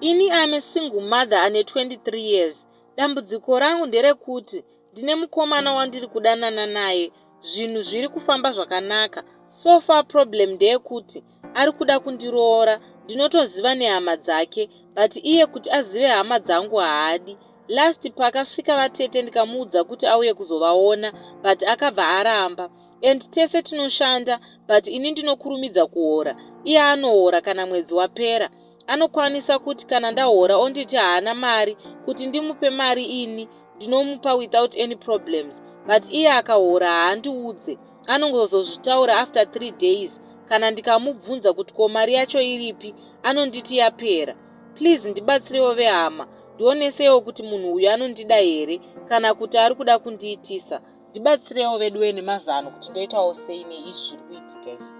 Ini am a single mother ane 23 years. Dambudziko rangu nderekuti ndine mukomana wandiri kudanana naye. Zvinhu zviri kufamba zvakanaka. So far problem ndeyekuti ari kuda kundiroora ndinotoziva nehama dzake but iye kuti azive hama dzangu haadi. Last pakasvika vatete ndikamuudza kuti auye kuzovaona but akabva aramba. And tese tinoshanda but ini ndinokurumidza kuhora iye anohora kana mwedzi wapera. Anokwanisa kuti kana ndahora onditi haana mari kuti ndimupe mari ini ndinomupa without any problems but iye akahora haandiudze anongozozvitaura after 3 days kana ndikamubvunza kuti ko mari yacho iripi anonditi yapera. Please ndibatsirewo vehama ndionesewo kuti munhu uyu anondida here kana kuti ari kuda kundiitisa. Ndibatsirewo veduwe nemazano kuti ndoitawo sei neizvi zviri kuitika izvi.